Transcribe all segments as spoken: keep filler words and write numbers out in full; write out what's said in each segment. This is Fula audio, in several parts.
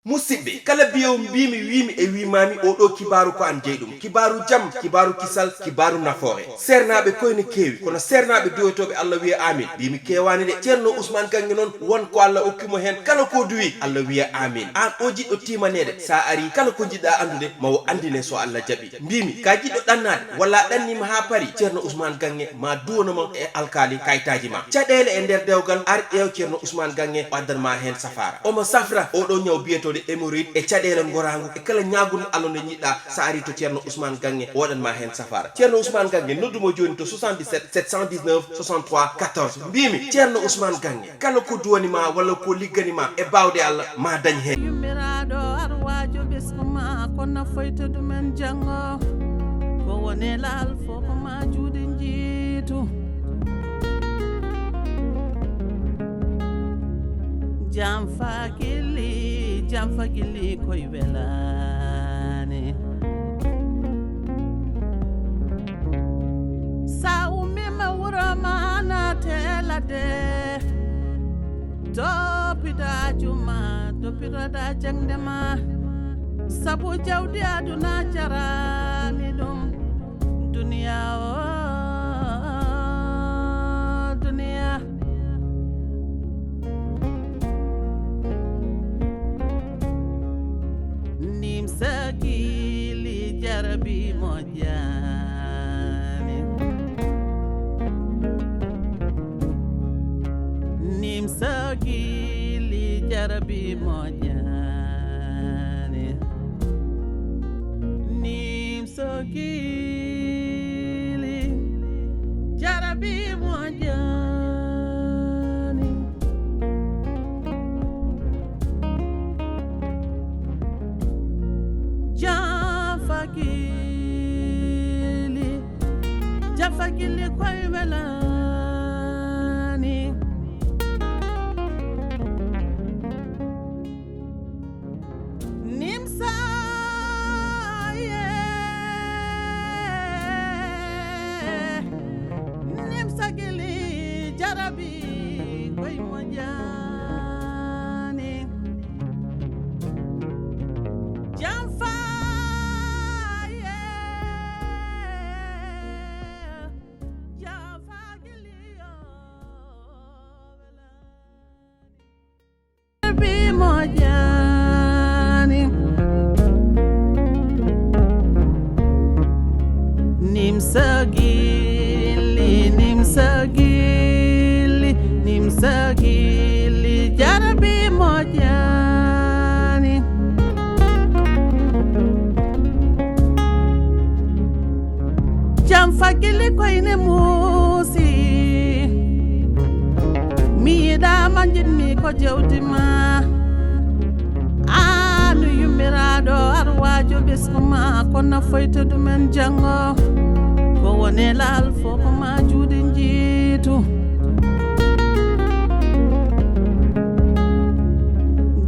Musidɓe, kala biyewo mbiimi, wiimi e wiimaami, oo ɗoo kibaaru ko an jeyi ɗum. Kibaaru jam, kibaaru kisal, kibaaru nafoore. Seernaaɓe koy ne keewi, kono seernaaɓe duwotooɓe Allah wiya aamin. Mbiimi keewaani de. Ceerno Usmaan Gaŋŋe noon, won ko Allah okki mo heen, kala ko duwi, Allah wiya aamin. Aan oo jiɗɗo tiimaneede, so a arii, kala ko njiɗɗaa anndude, ma o anndine so Allah jaɓii. Mbiimi, ka jiɗɗo ɗannaade, walla a ɗanniima haa parii, Ceerno Usmaan Gaŋŋe ma duwano ma e alkaali kayitaaji ma. Caɗeele e nder dewgal, ar ƴeew Ceerno Usmaan Gaŋŋe, o addan ma heen safaara. Omo safra oo ɗoo ñaw biyetooɗo hémorroïde e caɗeele ngoraangu e kala ñaagunu Allah nde njiɗɗaa, so a arii to Ceerno Usmaan Gaŋŋe, o waɗan ma heen safaara. Ceerno Usmaan Gaŋŋe, noddu mo jooni to soixante-dix-sept sept cent dix-neuf soixante-trois quatorze. Mbiimi, Ceerno Usmaan Gaŋŋe, kala ko duwani ma walla ko liggani ma e baawɗe Allah, ma dañ heen. Yummiraaɗo arwaajo ɓesngu ma, ko nafoyta ɗumen janngo. Ko woni laal fof ko ma juuɗe njiitu. Jam fa gilli, jam fa gilli koye welaani. Sa ummiima wuro ma naate ladde, toppito haaju ma, toppitoɗa jaŋde ma. Sabu jawdi aduna jaraani ɗum. Duniya o, duniya. Nimsa gilli jarabi moƴƴaani. Nimsa gilli jarabi moƴƴaani. Nimsa gilli jarabi moƴƴaani. Jam fa gilli, jam fa gilli koye welaani. Nimsa, yeah. Nimsa gilli jarabi koye moƴƴaani. Jam fa, yeah. Jam fa gilli yo. Bi moƴƴaani. Nimsa gilli, nimsa gilli, nimsa gilli, jarabi moƴƴaani. Jam fa gilli koye ne muusi. Mi yiɗaama, njiɗmi ko jawdi ma. Aan yummiraaɗo arwaajo ɓesngu ma, ko nafoyta ɗumen janngo. Ko woni laal fof ko ma juuɗe njiitu.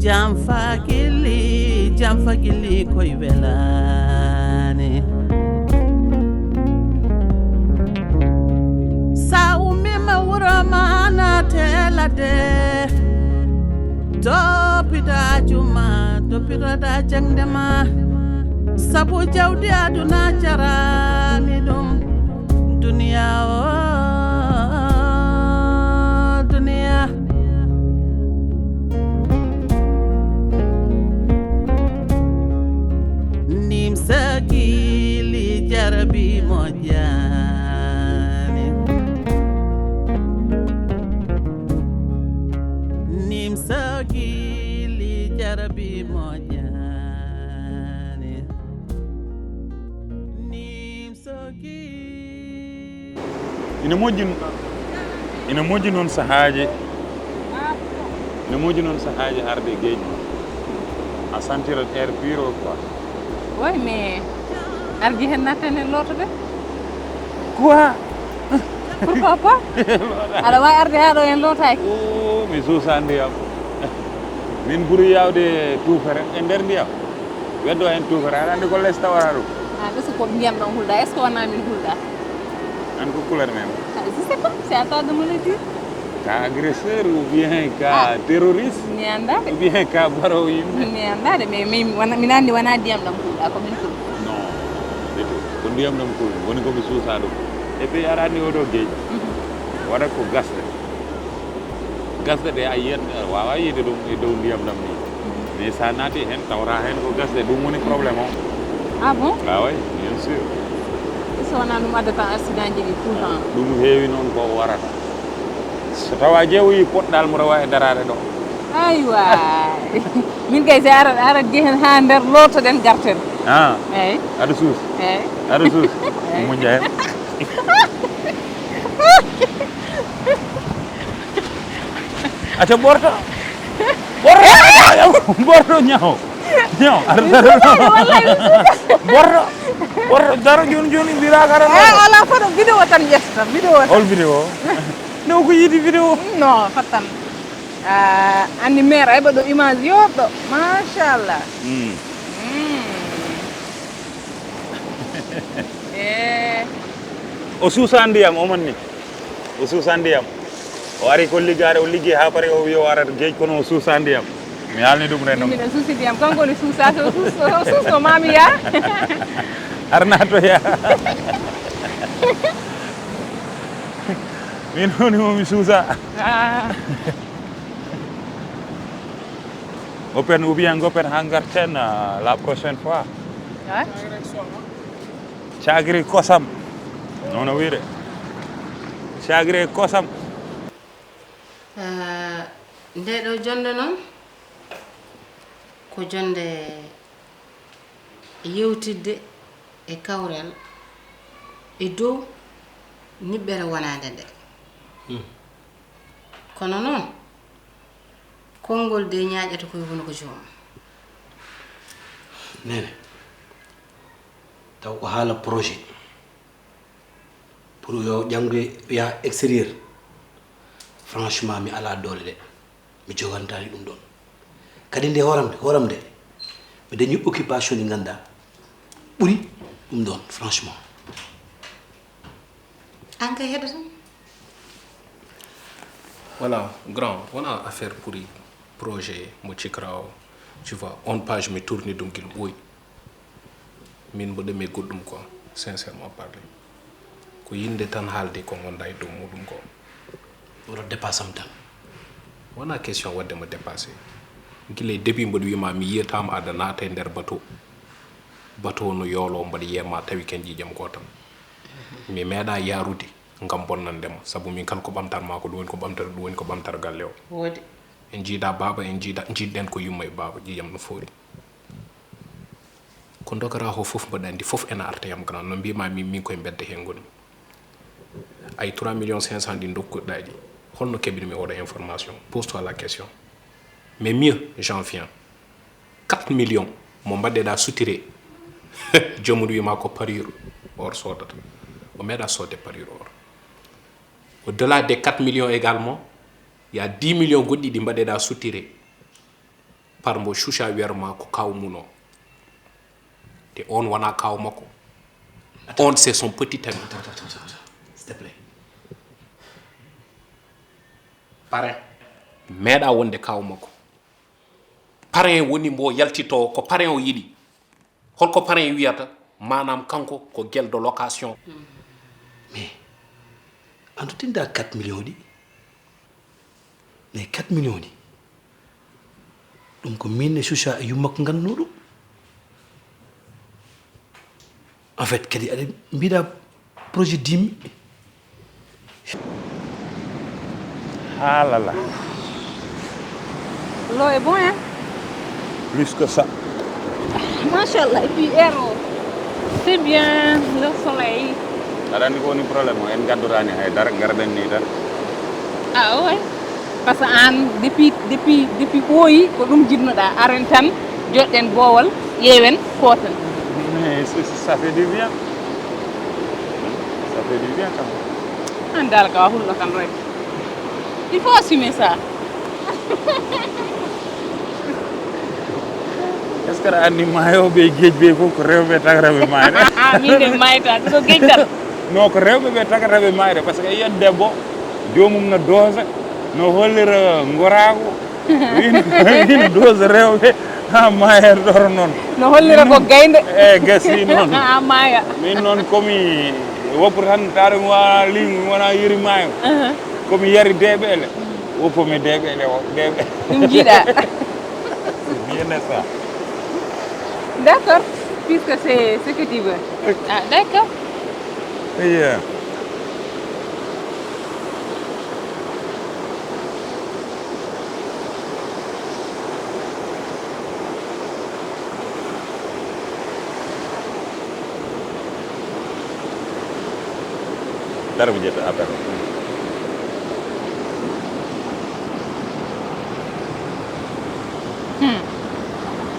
Jam fa gilli, jam fa gilli koye welaani. Sa ummiima wuro ma naate ladde, toppito haaju ma, toppitoɗa jaŋde ma. Sabu jawdi aduna jaraani ɗum. Duniya o, duniya. Nimsa gilli jarabi moƴƴaani. Nimsa gilli jarabi moƴƴaani. Nimsa gilli. Ina moƴƴi, ina moƴƴi noon sahaaji, ina moƴƴi noon sahaaji arde e geeƴi ma. A sentirat air pur o quoi. Oui, mais arji heen natta heen lootoɗen. Quoi? Pourquoi pas? Aɗa waawi arde haa ɗo heen lootaaki. Oh, mi suusaa ndiyam. Min ɓuri yaawde tuufere e nder ndiyam. Weddo heen tuufere, aɗa anndi ko les tawata ɗum. Ah, est-ce que ko ndiyam ɗam hulɗa? Est-ce que wonaa min hulɗa? An ko couleur men? Ah, je sais pas, c'est à toi de me le dire. Ka agresseur ou bien ka terroriste? Mi anndaa de. Ou bien ka barowo yimɓe? Mi anndaa de, mais min wona, min anndi wona ndiyam ɗam kulɗa, ko min kulɗa. Non, du tout. Ko ndiyam ɗam kulɗa woni ko mi suusa ɗum. Et puis aɗa anndi oɗo geej waɗa ko gasɗe. Gasɗe ɗe a yiyat, a waawaa yiide ɗum e dow ndiyam ɗam ni. Mais so a naati heen, tawra heen ko gasɗe, ɗum woni problème o. Ah bon? Ah oui, bien sûr. So wonaa ɗum addata accident ji ɗi tout le temps. Ɗum heewi noon ko warata. So tawa jeewoyi poɗɗal mo rewa e daraade ɗo. Aywa. Min kay, si arat, arat jehen haa nder, lootoɗen, garten. Ah. Eeyi. Aɗa suus? Eeyi. Aɗa suus? Eeyi. Moƴƴa heen. Aca ɓorto. Ɓorto. Ɓorto ñaw. Ñaw. Aɗa daro. Wallahi. Ɓorto. Ɓorto daro jooni jooni mbira kara. Eh, ala foto vidéo tan ƴetta, vidéo tan. Hol vidéo? No ko yiɗi vidéo? Non, fattan. Ah, anni maire ay ɓaɗo image yoɗɗo. Machallah. Mm. Mm. Eh. O suusa ndiyam, o manni. O suusa ndiyam. O ari ko liggaade, o liggii haa pare, o wi o arat geej, kono o suusa ndiyam. Mi haalni ɗum reno. Miɗo suusi ndiyam, kanko woni suusa, so suus-, so suusno ma mi yaa. Arna to yaa. Min woni mo mi suusa. Ah. Open ou bien gopen haa ngarten, euh, la prochaine fois. Ouais. Cagri kosam. Nono wiyde. Cagri kosam. Ah, nde ɗo jonde noon, ko jonde yewtidde e kawral e dow niɓɓere wonande nde. Hmm. Kono noon, konngol de ñaaƴata koye hunuko joomum. Nene, taw ko haala projet. Pour yo janngo yaha extérieur, franchement, mi alaa doole de. Mi jogantaani ɗum ɗoon. Kadi nde hooram de, hooram de, mi dañi occupation ɗi ngannduɗaa ɓuri ɗum ɗoon, franchement. An kay heɗoto. Voilà, grand, wona affaire pour projet mo cikra o. Tu vois, on page mi tourni ɗum gila ɓooyi. Min mboɗo mi goɗɗum quoi, sincèrement parler. Ko yinde tan haalde ko ngonda e dow muɗum ko. Woto dépassam tan. Wona question wadde mo dépassé. Gila e début mboɗo wima mi yiyatama aɗa naata e nder bateau. Bateau no yoolo mboɗo yiyama tawi ken ƴiƴam gotal. Mi meeɗa yarude ngam bonnande ma, sabu min kala ko ɓamtan ma ko ɗum woni ko ɓamtata, ɗum woni ko ɓamtata galle o. Woodi. En jiida baaba, en jiida, jiiɗɗen ko yumma e baaba, ƴiƴam no foori. Ko dokara o fof mboɗo anndi, fof ena arta yam grand, no mbima min, min koye mbedda he ngoni. Ay trois millions cinq cent ɗi dokkuɗa ɗi, holno keɓirmi oɗo information? Pose-toi la question. Mais mieux, j'en viens. Quatre millions mo mbaɗɗeɗa suture. Joomum wima ko parure or sodata. O meeɗa sodde parure or. Au-delà des quatre millions également, il y a dix millions goɗɗi ɗi mbaɗɗeɗa suture. Par mbo Choucha wiyata ma ko kaw mum o. Te on wona kaw makko. Attends. On, c'est son petit ami. Attends, attends, attends, attends. S'il te plaît. Parrain. Meeɗa wonde kaw makko. Parrain woni mbo yaltito ko parrain o yiɗi. Holko parrain wiyata? Maanaam kanko ko gel de location. Mais, andu tinda quatre millions ɗi. Mais quatre millions ɗi. Ɗum ko min e Choucha e yummakko ngannduno ɗum. En fait, kadi aɗa mbiɗa projet dix mille. Ah là là. L'eau est bon, hein? Plus que ça. Machallah, et puis air o. C'est bien, le soleil. Aɗa anndi ko woni problème o, en ngaddoraani hay dara, ngarɗen ni tan. Ah ouais. Parce que an, depuis, depuis, depuis ɓooyi, ko ɗum jiɗnoɗa. Aren tan, joɗɗen boowal, ƴeewen, kooten. Mais c'est, ça fait du bien. Ça fait du bien quand même. An dal ka hulɗo kan rek. Il faut assumer ça. Est-ce que aɗa anndi maayo ɓe geej ɓe fof ko rewɓe tagata ɓe maayde? Ah, min de mi maayta, ko geej tan. Non, ko rewɓe ɓe tagata ɓe maayde, parce que yiyan debbo, joomum no doosa, No hollira ngoraagu. Wino, wino dose rewɓe ha maayer ɗoro noon. No hollira ko gaynde. E gasi noon. Ha maaya. Min noon komi woppu tan taade mi wona liingu, mi wona yeri maayo. Aha. Komi yari deeɓeele. Woppu mi deeɓeele o, deeɓe. Ɗum jiiɗa. Bien ça. D'accord, puisque c'est ce que tu veux. Ah, d'accord. Yeah. Dara ko jeetta appel o. Hmm.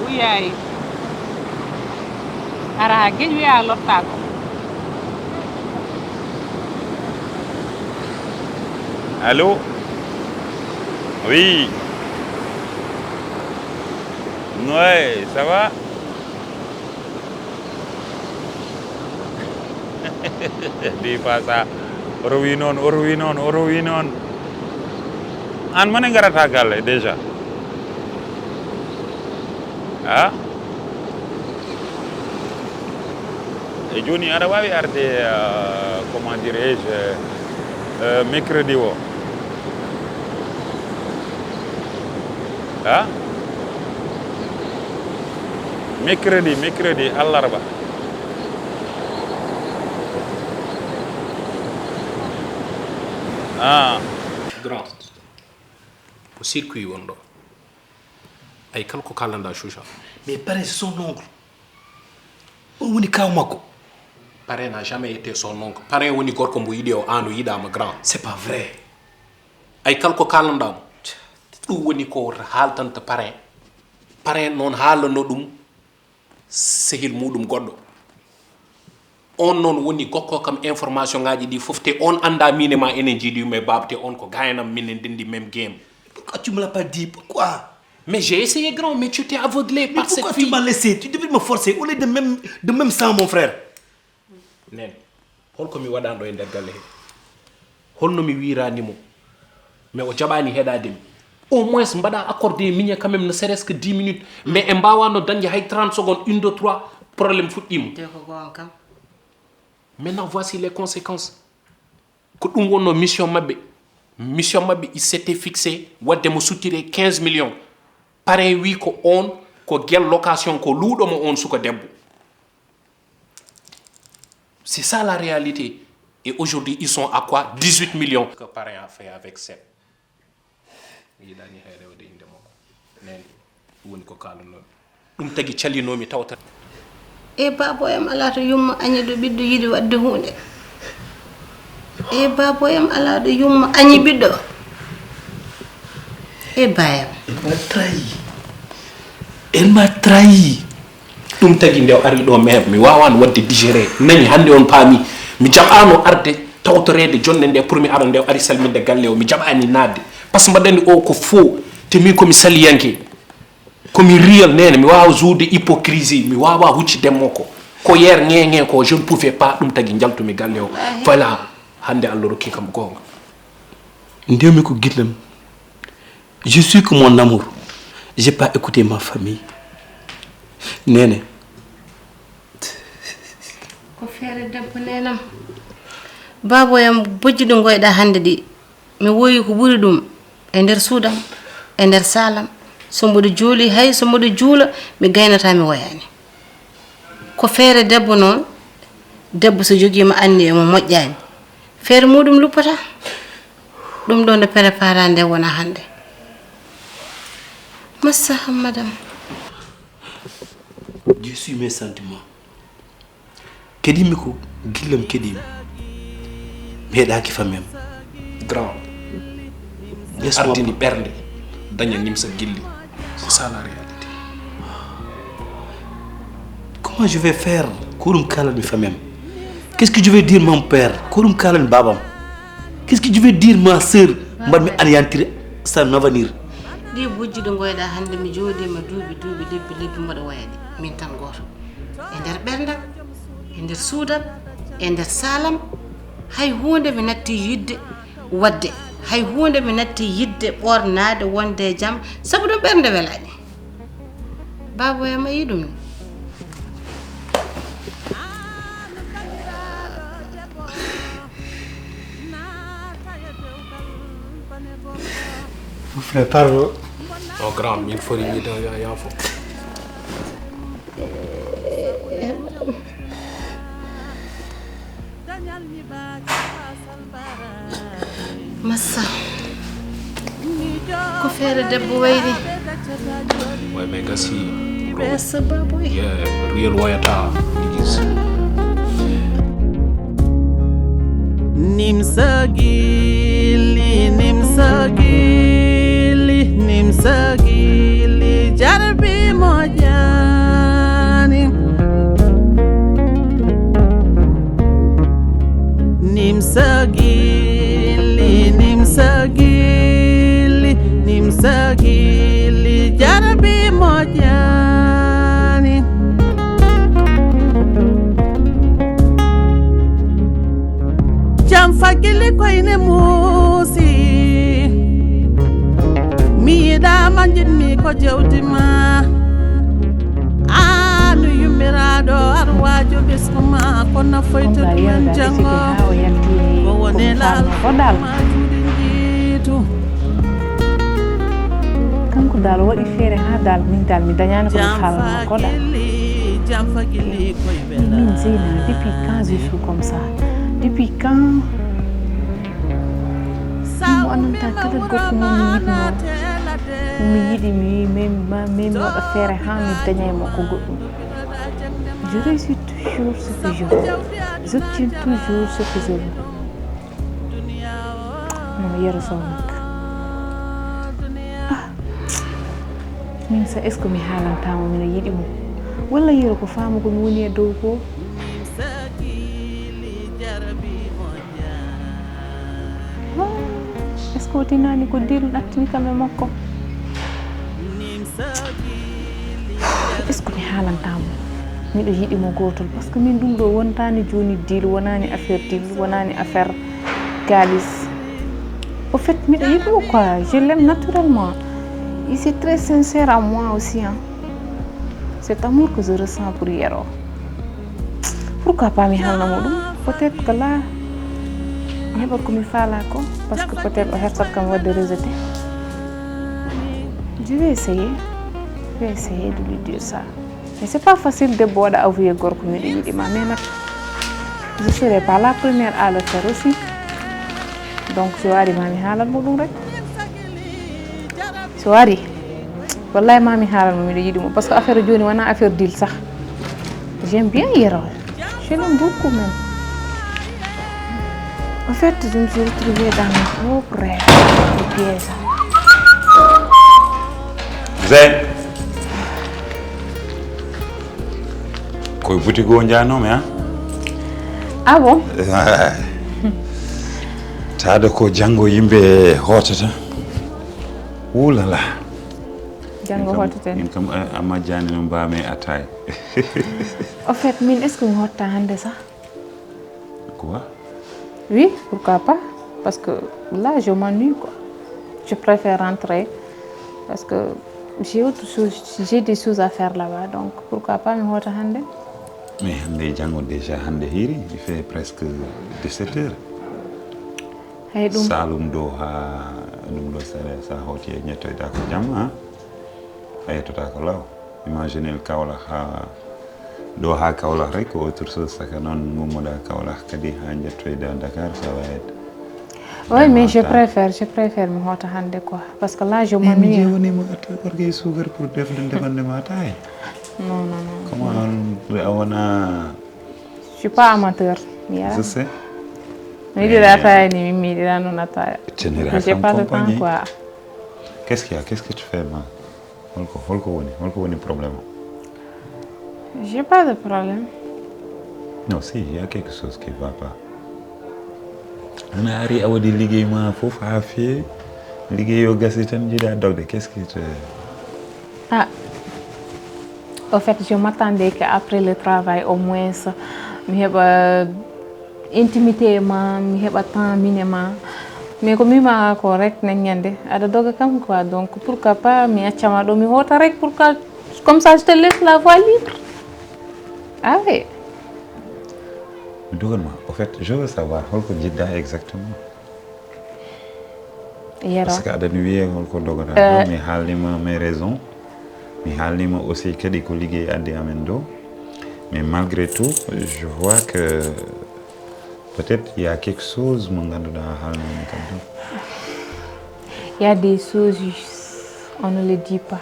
Uyaay. Ara ha geƴ wiya lottaako. Allô? Oui. Ouais, ça va? Di pasa. Oto wi noon, oto wi noon, oto wi noon. An mane ngarata galle déjà? Ha? E jooni aɗa waawi arde, euh, comment dirais-je, euh, mercredi o? Ha? Mercredi, mercredi, allarba. Ah. Grand. Ko circuit won ɗo. Ay, kala ko kalanɗa Choucha. Mais pare c'est son oncle. On woni kaw makko. Pare n'a jamais été son oncle. Pare woni gorko mbo yiɗi o, an o yiɗama grand. C'est pas vrai. Ay, kala ko kalanɗa mo. Ɗum woni ko haaltanta pare. Pare noon haalano ɗum sehil muɗum goɗɗo. On noon woni gokko kam information ngaji ɗi fof, te on anda mine ma enen jiidi yumma e baaba, te on ko gayanam, minen ndendi même game. Pourquoi tu me l'as pas dit? Pourquoi? Mais j'ai essayé grand, mais tu t'es aveuglé par cette fille. Mais pourquoi tu m'as laissé? Tu devais me forcer au lieu de même, de même sang, mon frère. Nene, holko mi waɗanɗo e nder galle he? Holno mi wiirani mo? Mais o jaɓani heɗade mi. Au moins mbaɗa accordé miña quand même, ne serait-ce que dix minutes. Mais en mbawano dañde hay trente secondes, une, deux, trois, problème fuɗɗima. Te ko goonga kam. Maintenant, voici les conséquences. Ko ɗum wonno mission maɓɓe. Mission maɓɓe, il s'était fixé wadde mo soutire quinze millions. Parrain wi ko on, ko gel location, ko luuɗo mo on suka debbo. C'est ça la réalité. Et aujourd'hui, ils sont à quoi? Dix-huit millions. Que parrain a fait avec sept. Mi yiɗani hay rewde innde makko. Nene, ɗum woni ko kaalannomi. Ɗum tagi calinomi tawta. E baabo am, alaa to yumma añi ɗo ɓiɗɗo yiɗi waɗde huunde. E baabo am, alaa ɗo yumma añi ɓiɗɗo. E baayam. Elle m'a trahi. Elle m'a trahi. Ɗum tagi nde o ari ɗo, mais mi waawano waɗde digéré. Nani, hannde on paami. Mi jaɓaano arde tawtoreede jonnde nde pour mi ara nde o ari salminde galle o. Mi jaɓaani naatde. Par ce que mbaɗani o ko faux. Te min ko mi saliyanke. Ko mi real nene. Mi waawaa jouer hypocrisie. Mi waawaa hucci demmo ko. Ko yer ŋeŋe ko, je ne pouvais pas. Ɗum tagi njaltumi galle o. Voilà. Hannde Allah rokki kam goonga. Ndewmi ko gillam. Je suis que mon amour. J'ai pas écouté ma famille. Nene. Ko feere debbo nenam. Baabo yam, bojji ɗi ngoyɗa hannde ɗi. Mi woyi ko ɓuri ɗum e nder suudam, e nder saalam. So mboɗo juuli, hay so mboɗo juula, mi gaynata mi woyani. Ko feere debbo noon, debbo so jogiima anniya mo moƴƴaani, feere muɗum luppata. Ɗum ɗo nde prépara nde wona hannde. Massa Hammadam. Je suis mes sentiments. Keɗimi ko gillam keɗimi. Mi heɗaki famem. Grand. Ardini ɓernde, daña nimsa gilli. C'est ça la réalité. Comment je vais faire? Ko ɗum kalanmi famem. Qu'est-ce que je vais dire mon père? Ko ɗum kalanmi babam. Qu'est-ce que je vais dire ma sœur? Mbaɗmi anéantir son avenir. Ɗi bojji ɗo ngoyɗa hannde, mi jooɗima duuɓi, duuɓi, lebbi, lebbi mboɗo woyani. Min tan gooto. E nder ɓerndam, e nder suudam, e nder saalam, hay huunde mi natti yiɗde waɗde. Hay huunde mi natti yiɗde ɓoornaade wonde e jam, sabu ɗum ɓernde welaani. Baaba o ma yiɗum ni. Mon frère, pardon. Oh, grand, min fori wiide yo yaafo. Massa. Ko feere debbo wayri. Way mais gasi. Massa baboy. Yeah, real wayata. Niggas. Nimsa gilli, nimsa gilli, nimsa gilli, jarbi moƴƴani. Nimsa gilli, nimsa gilli, nimsa gilli, jarbi moƴƴani. Jam fagili koyne muusi. Mi yiɗaama njiɗmi ko jawdi ma. Aanu yummiraaɗo arwaajo ɓesngu ma ko nafoyta ɗumen janngo. Ko woni laal ma juuɗe njiitu. Kanko dal o waɗi feere haa dal min dal mi dañaani ko mi haalnoo ko dal. Min Zeyna depuis quand je suis comme ça? Depuis quand? Mo annanta kala gorko mo mi yiɗno mi yiɗi mi mi waɗa feere haa mi daña e makko goɗɗum. Je réussis toujours ce que je veux. J'obtiens toujours ce que je veux. Non, Yero Sow nag. Ah. Min sa est-ce que mi haalantama miɗo yiɗi mo? Walla Yero ko faama ko mi woni e dow ko? Ah, est-ce que o tinani ko deal nattini kam e makko? Est-ce que mi haalantamo miɗo yiɗi mo gotol? Parce que min ɗum ɗo wontani joni deal, wonani affaire deal, wonani affaire kalis. Au fait, miɗo yiɗi mo quoi, je l'aime naturellement. Il est très sincère à moi aussi, hein. Cet amour que je ressens pour Yero. Pourquoi pas mi haalna mo ɗum? Peut-être que là mi heɓat ko mi faala ko, parce que peut-être o hertat kam wadde rejeté. Je vais essayer. Je vais essayer de lui dire ça. Mais c'est pas facile debbo waɗa avouer gorko miɗo yiɗi ma, mais nak je serai pas la première à le faire aussi. Donc so ari ma mi haalan mo ɗum rek. So ari, wallahi ma mi haalan mo miɗo yiɗi mo, parce que affaire joni wona affaire deal sax. J'aime bien Yero. Je l'aime beaucoup même. En fait, je me suis retrouvée dans mon propre rêve de piège. Zey. Koye boutique o jaanoomi, ha? Ah bon? Taade ko janngo yimɓe hootata. Oulala. Janngo hootaten. Min kam, amma jaani no mbaami attaaya. Au fait, min est-ce que mi hotta hannde sax? Quoi? Oui, pourquoi pas? Parce que là, je m'ennuie, quoi. Je préfère rentrer parce que j'ai autre chose, j'ai des choses à faire là-bas, donc pourquoi pas mi hoota hannde? Mais hannde e janngo déjà, hannde hiiri, il fait presque dix-sept heures. Hay ɗum. Saalum ɗo haa ɗum ɗo sere, sa hooti e ƴettoyta ko jamma, ha? A ƴettotaako law. Imaginez Kaolack ha ɗo ha Kaolack rek ko autre chose, saka noon ngummoɗa Kaolack kadi ha jettoyɗa Dakar, ça va être. Oui, mais je préfère, je préfère mi hoota hannde quoi, parce que là je m'ennuie. Wonima atta gorko e suukar pour defde defande ma ataaya. Non, non, non. Comment a wona? Je suis pas amateur. Yeah. Je sais. Mi yiɗira ataaya ni, min mi yiɗira noon ataaya. Tenir à J'ai ton pas de temps compagnie. Quoi. Qu'est-ce qu'il y a? Qu'est-ce que tu fais, ma? Holko holko woni holko woni problème? J'ai pas de problème. Non, si, il y a quelque chose qui va pas. Ana ari a waɗi liggéey ma fof ha feewi. Liggéey o gasi tan jiɗa dogde. Qu'est-ce qui te... Ah, au fait, je m'attendais qu'après le travail au moins mi heɓa intimité ma, mi heɓa temps min e ma. Mais ko mbima ko rek, nen ñande aɗa doga kam quoi, donc pourquoi pas mi accama ɗo mi hoota rek, pourquoi? Comme ça je te laisse la voie libre. Ah oui. Mi doganma, au fait je veux savoir holko jiɗɗa exactement. Yero. Parce que aɗani wiye holko dogoɗa Euh. Mi haalnima mes raisons. Mi haalnima aussi kadi ko liggey addi amen ɗo. Mais malgré tout je vois que peut-être il y a quelque chose mo ganduɗa a haalnani kam ɗo. Il y a des choses, on ne le dit pas.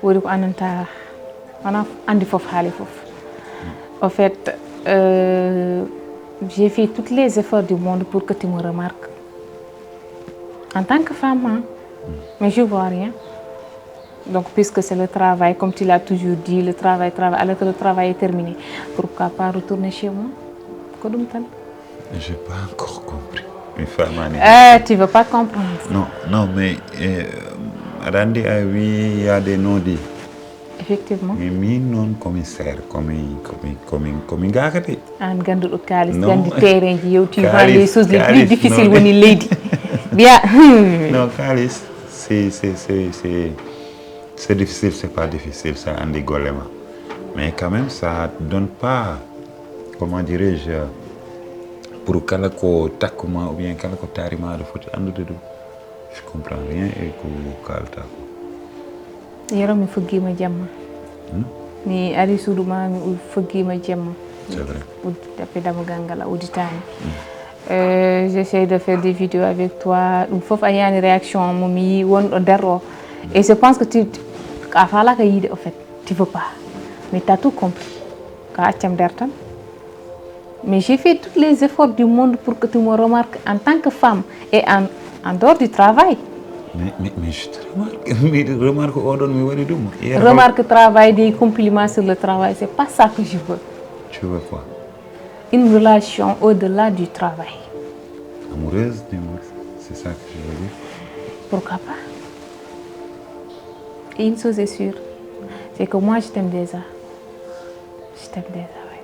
Woni ko ananta, wona andi fof, haali fof. En fait, euh, j'ai fait tous les efforts du monde pour que tu me remarques. En tant que femme, hein, mais je vois rien. Donc, puisque c'est le travail, comme tu l'as toujours dit, le travail, travail, alors que le travail est terminé, pourquoi pas retourner chez moi? Ko ɗum tan. J'ai pas encore compris. Mi famani. Ah, tu veux pas comprendre. Non, non, mais euh, aɗa andi a wi y a des non-dits. Effectivement. Mais min noon commissaire, komi komi komi komi gakate. An ganduɗo kaalis, Non. Gandi terrain ji, yewti Kaalis, les choses les plus kaalis, difficiles non. Woni leydi. Biya. Non, kaalis, c'est c'est c'est c'est c'est difficile, c'est pas difficile, ça andi golle ma. Mais quand même ça donne pas, comment dirais-je, pour kala ko takkuma ou bien kala ko tarima aɗa foti andude ɗum. Je comprends rien e ko kalta ko. Yero, mi foggima jamma. Mi ari suudu ma, mi u- foggima jamma. C'est vrai. Uddi tappe dammugal ngal a udditani. Euh, j'essaie de faire des vidéos avec toi, ɗum fof a yani réaction mo mi yi wonɗo nder o. Et je pense que tu, a falaka yiide au fait, tu veux pas. Mais t'as tout compris. Ka accam nder tan. Mais j'ai fait tous les efforts du monde pour que tu me remarques en tant que femme et en, en dehors du travail. Mais, mais, mais je te remarque, mi remarque oɗon mi waɗi ɗum. Hier, Remarque travail, des compliments sur le travail, c'est pas ça que je veux. Tu veux quoi? Une relation au-delà du travail. Amoureuse, dis-moi. C'est ça que je veux dire. Pourquoi pas? Et une chose est sûre, c'est que moi je t'aime déjà. Je t'aime déjà, oui.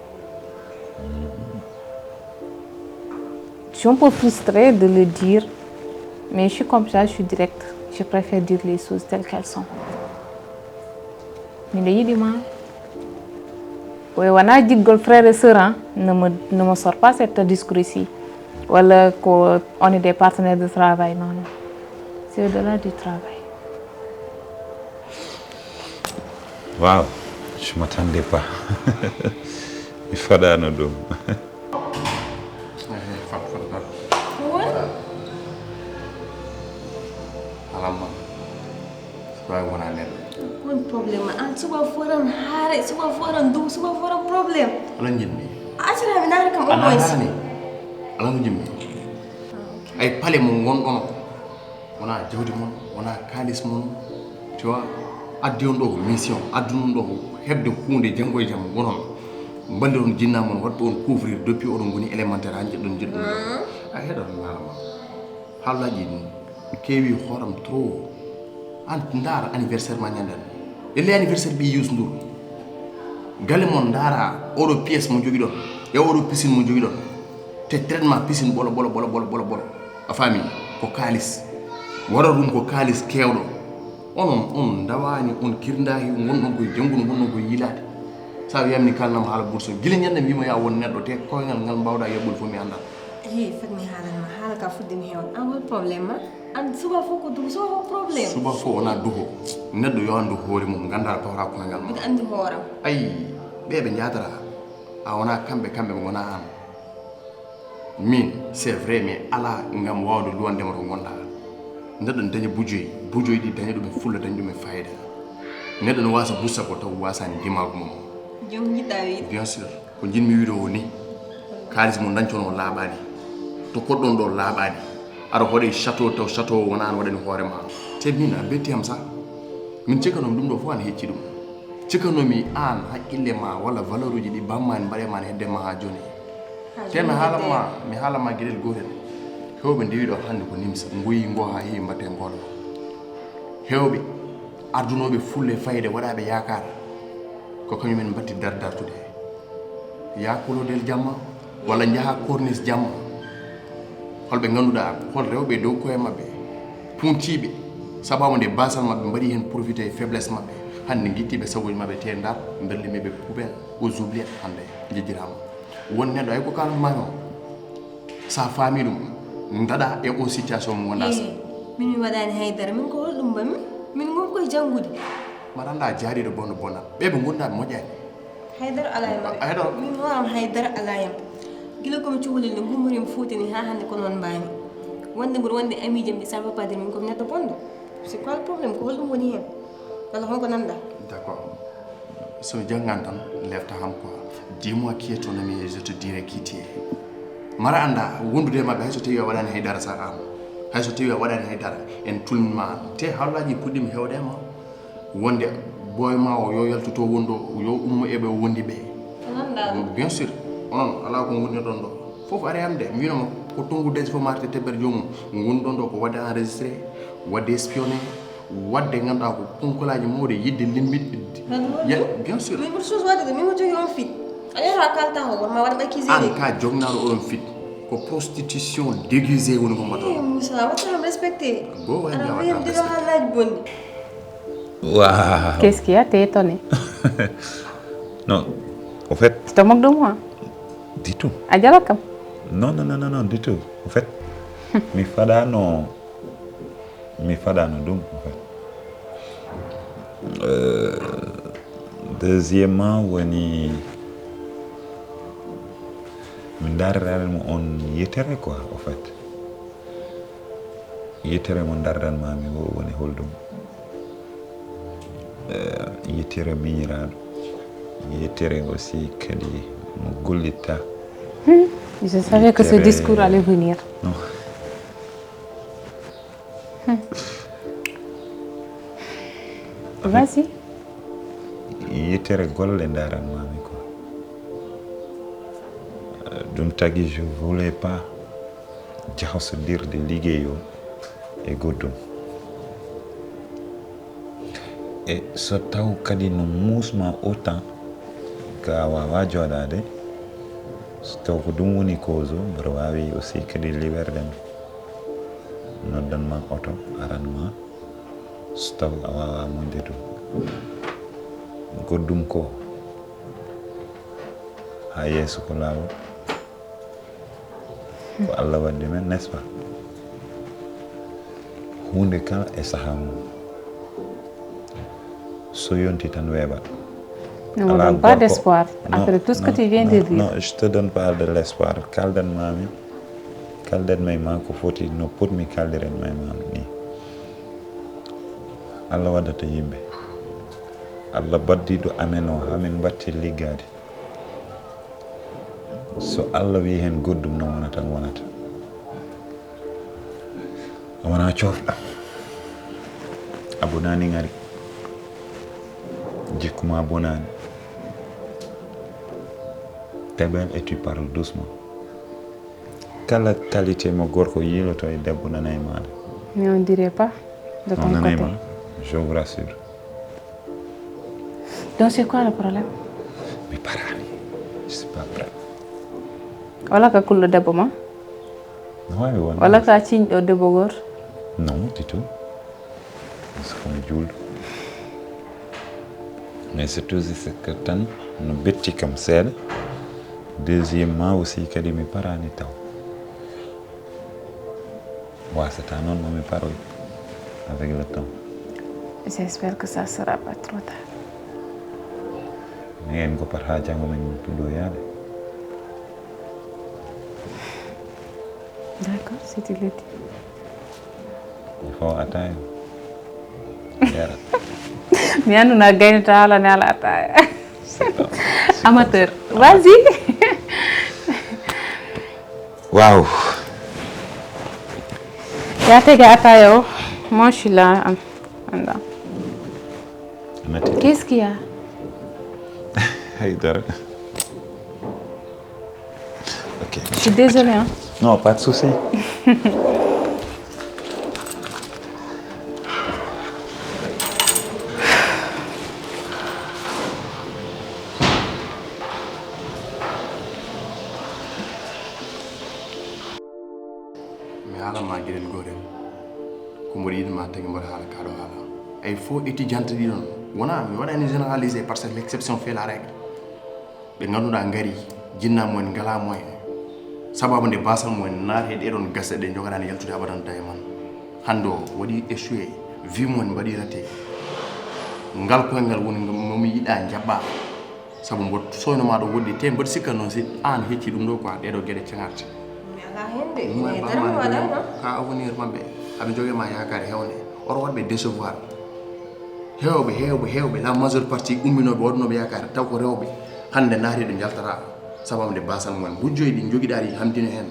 Je suis un peu frustrée de le dire, mais je suis comme ça, je suis directe. Je préfère dire les choses telles qu'elles sont. Miɗo yiɗi ma. Oye wona jiggol frère et sœur, hein, ne me, ne me sors pas cette discours ici. Wala ko on est des partenaires de travail, non, non. C'est au-delà du travail. Waaw, je m'attendais pas. Mi faɗano ɗum. Fat fat fat. Alamma. Suka wona neɗɗo. Won problème ma an suba foran haare suba foran du suba foran problème. Ala jimmi. Asira mi naare kam au Ala moins. Harani. Ala jimmi. Ay pale mo ngonɗono. Wona jawdi mon, wona kalis mon. Tu vois, addi on ɗo ko mission, addu on ɗo ko heɓde hunde janngo e jam gonon. Mballiron jinna mon, waɗɓe on couvrir depuis oɗon ngoni élémentaire, han jiɗɗon jiɗɗon. A heɗon ngalama. Haalullaji ɗin keewi hooram trop. An ndaara anniversaire ma ñande an. E le anniversaire ɓi Youssou Ndour. Galle mon ndaara oɗo pièce mo jogiɗon. E oɗo piscine mo jogiɗon. Te traitement piscine ɓolo ɓolo ɓolo ɓolo ɓolo ɓolo. A faami? Ko kaalis. Waɗa ɗum ko kaalis keewɗo. Onon on ndawaani, on kirndaaki, ngonɗon koye janngude, ngonɗon koye yiilaade. Sa wiyamni kalnam haala bourse o. Gila ñande mbima ya won neɗɗo te koyngal ngal mbawɗa yaɓɓude fof mi anndaa. Hey, fat mi haalan ma haala ka fudde mi heewon. An hol problème ma? An suba fof ko duho, suba fof problème. Suba fof wona duho. Neɗɗo yo anndu hoore mum, ngannda tawra koyngal mum. Mbiɗa anndi hooram. Ayi, ɓe ɓe njatata. A wona kamɓe, kamɓe ɓe ngona an. Min, c'est vrai, mais ala ngam wawde luwandema to ngonɗa. Neɗɗo ne daña bujoy, bujoy ɗi daña ɗum e fulla, daña ɗum e fayida. Neɗɗo ne wasa bussa ko taw wasani dimagu mum. Jom jiɗɗa wiide. Bien sûr. Ko jinmi wiide o ni, kaalis mo dañcono laaɓaani, to koɗɗon ɗo laaɓaani, aɗa hoɗe château taw château o wona an waɗani hoore ma. Te min a betti am sa. Min cikkanom ɗum ɗo fof an hecci ɗum. Cikkanomi an haqqille ma walla valeur uji ɗi bamma en mbaɗe ma an hedde ma ha joni. Te mi haalan ma, mi haalan ma geɗel gotel. Hewɓe ndewi ɗo hannde ko nimsa, ngoyi ngo ha heewi mbatte ngol. Hewɓe ardunooɓe fulle fayde waɗaaɓe yaakaar ko kañum en mbatti dardartude. Yaha Kulodel jamma walla njaha Corniche jamma. Holɓe ngannduɗaa, hol rewɓe e dow koye maɓɓe, puntiiɓe, sababu nde baasal maɓɓe mbaɗi heen profité e faiblesse maɓɓe, hannde ngittiiɓe sagoji maɓɓe te ndar, mberlimiiɓe poubelle, aux oubliettes hannde njejjiraama. Won neɗɗo ay ko kalanma o, sa faami ɗum, ndaɗa e o situation mo ngonɗa sa. Eh, min mi waɗaani haydara, min ko holɗum mbaɗmi? Min ngon koye janngude. Mbaɗa annda jaariiɗo bonɗo bona. Ɓe ɓe ngonɗa ɓe moƴƴaani. Haydara alaa e maɓɓe. Haydara. Min mo am haydara alaa e am. Gila ko mi cukalel ne, ngummori mi fuutani haa hannde ko noon mbaami. Wonde mboɗo wonde amiijam ɗi, ça veut pas dire min ko mi neɗɗo bonɗo. C'est quoi le problème? Ko holɗum woni heen? Walla honko nanɗa? D'accord. So mi janngan tan, lefta ham quoi. Dis-moi qui est ton ami et je te dirai qui tu es. Mara annda, wondude e maɓɓe, hay so tawi a waɗaani haydara sa an. Hay so tawi a waɗaani haydara, en tulma. Te hawlaaji puɗɗiima heewde e ma. Wonde boy ma o yo yaltu to woni ɗo, yo ummo e ɓe o wondi ɓe. Ko nanɗa ɗum? Bien sûr. Onon, alaa ko ngonirɗon ɗo. Fof ari am de, mbinoma ko tongudeji fof marte tebbere joomum. Ngonɗon ɗo ko waɗde enregistré, waɗde espionné, waɗde ngannduɗaa ko ponkolaaji mawɗe yiɗde limbiɗ. Kadi woni Ya, ɗum? Bien sûr. Min mboɗo suus waɗde ɗum, min mboɗo jogii on fit. A yiyata a kalta ko, won ma waɗa ɓay kisiri. An ka jognaaɗo oɗon fit. Ko prostitution déguisée woni ko mbaɗɗon. Eh, Moussa, waɗta kam respecté. Go waɗi Aɗa jawata wiyam kam dilo respecté. Haalaaji bonɗi. Waouh. Qu'est-ce qu'il y a? T'es étonné? Non, au fait, Tu te moques de moi? Du tout. A jalat kam? Non, non, non, non, non, du tout. Au fait, mi faɗano, mi faɗano ɗum, au fait. Euh, deuxièmement, woni mi darrani mo on yettere quoi, au fait. Yettere mo darranmami o woni holɗum? Eh, yettere miñiraaɗo. Yettere aussi kadi mo gollitta. Hmm, je savais que ce Yettere discours allait venir. Non. Hmm. Vas-y. Yettere golle daranmami ko. Eh, ɗum tagi je voulais pas jahosondirde liggey o e goɗɗum. E so taw kadi no muusma autant, ka a waawaa jooɗaade, so taw ko ɗum woni cause o, mboɗo waawi aussi kadi liwerde ma. Noddan ma oto, aran ma, so taw a waawaa muñde ɗum. Goɗɗum ko, haa yeeso ko laawol. Ko Allah waɗi men, n'est-ce pas? Huunde kala e sahaa mum. So yonti tan weeɓat. Ne me donne pas d'espoir. Après tout ce que tu viens de dire. Non, je te donne pas de l'espoir. Kaldan mami, kaldan may ma ko foti no potmi kaldiren may ma ni. Allah waɗata yimɓe. Allah baddiɗo amen o, amin batti liggaade. So Allah wi heen goɗɗum no wonata, wonata. A wona coofɗa. A bonaani ngari. Jikku ma bonaani. T'es belle et tu parles doucement. Kala qualité mo gorko yiiloto e debbo nanay maande. Mais on dirait pas de ton côté. Non, nanay ma, je vous rassure. Donc c'est quoi le problème? Mi paraani. Je suis pas prêt. Wala ka kulɗo debbo ma? No waawi wonde. Wala ka ciñɗo debbo gooto? Non, du tout. Parce que mi juulɗo. Mais c'est tout, c'est que tan no betti kam seeɗa. Deuxièmement aussi kadi mi paraani taw. Wasata noon, momi paroy avec le temps. J'espère que ça sera pas trop tard. Min en ko pata janngo min puɗɗo yaade. D'accord, si tu le dis. Il faut attendre. Yara. Mi anndu na gaynata hala ne ala attaya. Amateur. Vas-y. Waaw. Ya tege attaya o. Moi je suis là. An- Anda. Qu'est-ce qu'il y a? Hay dara. Ok. Je suis désolée, hein. Non, pas de souci. Haala ma geɗel gootel. Ko mboɗo yiɗi ma tagi mboɗo haala kaɗo haala. Ay fo étudiante ɗi ɗon. Wona mi waɗani généralisé parce que l'exception fait la règle. Ɓe ngannduɗaa ngari, jinna mumen ngalaa moyen. Sababu nde basal mumen naati e ɗeɗon gasɗe ɗe njogaɗaani yaltude abadan da e man. Hannde o waɗi échoué, vie mumen mbaɗi raté. Ngal koyngal woni mo mi yiɗa jaɓɓa. Sabu mboɗo soyno ma ɗo woɗɗi te mboɗo sikka noon si aan hecci ɗum ɗo quoi ɗeɗo geɗe cagarte. Mi alaa heen de, mais dara mi waɗaano. Ka avenir maɓɓe, aɓe jogii ma yaakaare heewnde. Oto waɗ ɓe décevoir. Heewɓe, heewɓe, heewɓe, la majeure partie umminooɓe waɗnooɓe yaakaare taw ko rewɓe hannde naati ɗo njaltata. Sababu nde basal mumen. Bujjoy ɗi njogiɗaa ɗi hamdino heen.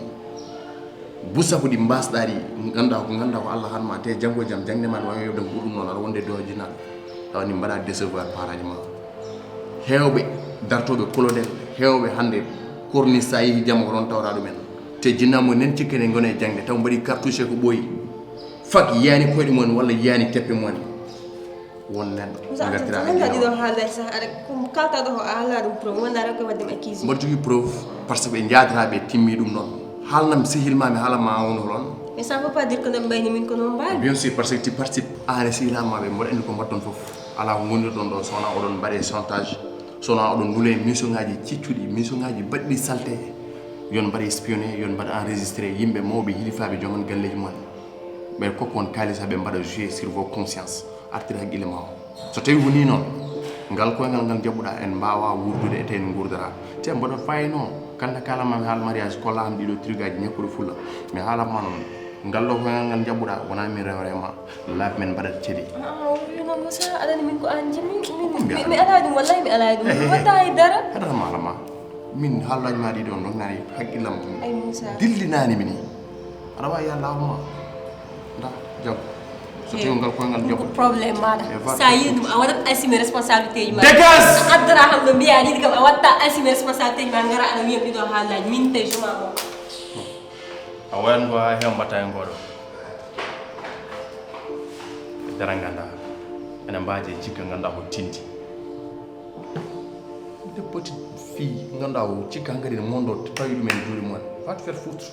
Bu sappo ɗi mbasɗaa ɗi ngannduɗaa ko ngannduɗaa ko Allah han ma te janngo e jam jaŋde ma ne waawi yewde ko ɗum noon aɗa wonde dowa jinnaɗo. Tawa ni mbaɗa décevoir paraaji ma. Heewɓe dartooɓe kolonel, heewɓe hannde korni sa yehi jamma ko ɗoon tawata ɗumen. Te jinna mumen nen cikkene ngona e jaŋde taw mbaɗi cartouche ko ɓooyi. Fak yiyani koyɗe mumen walla yiyani teppe mumen. Won neɗɗo ngartira hakkille ɗiɗo haalaji sah aɗa kalta ɗo ko a haala ɗum pro wonda rek ko wadde mi accusé. Mboɗo jogii preuve par ce que ɓe njaadira ɓe timmi ɗum noon. Haalnam sehil ma mi haala ma won holon. Mais ça veut pas dire que no mbayni min ko noon mbawi. Bien sûr par ce que tu participes. An e sehil ma ɓe mboɗo anndi ko mbaɗɗon fof. Alaa ko ngonirɗon ɗo sowona oɗon mbaɗe chantage, sowona oɗon ndule mission ngaji ciccuɗi, mission ngaji baɗɗi salte. Yon mbaɗe espionné, yon mbaɗe enregistré yimɓe mawɓe hilifaaɓe joom en galleji mumen. Ɓe kokko on kaalis haɓe mbaɗa joué sur vos conscience. Artir haqqille ma o. So tawi woni noon, ngal koyngal ngal jaɓɓuɗa en mbawa wuurdude e tawi en nguurdara. Te mboɗo fayno kanda kalamami haal mariage kolla am ɗiɗo trigaaji ñakkuɗo fulla. Mi haalatma noon, ngal ɗo koyngal ngal jaɓɓuɗa wona min rewre ma. Laabi men mbaɗat celi. Ah, o wi noon Moussa, aɗani min ko an jimi. Min mi alaa ɗum, wallahi mi alaa ɗum. Mi watta hay dara. Haɗata ma alama. Min haalaaji ma ɗiɗo on ɗon nani haqqillam. Ay Moussa. Dillinaani mi ni. Aɗa waawi yalla alama. Nda, jam. So tawi ngal koyngal jam. Ko problème maɗa. Sa yi ɗum a waɗat assumer responsabilité ji ma. Dégage. A addora kam ɗo mbiya ɗiɗi kam a watta assumer responsabilité ji ma ngara aɗa wiyam ɗiɗo haalaaji min tawi juma o. A wayan ko ha hewa mbatta e ngoɗo. Dara ganda. Ene mbaje cikka ganda ko tindi. Des petites filles ganda ko cikka hankadi ne mondo tawi ɗum en juuɗe mumen. Va te faire foutre.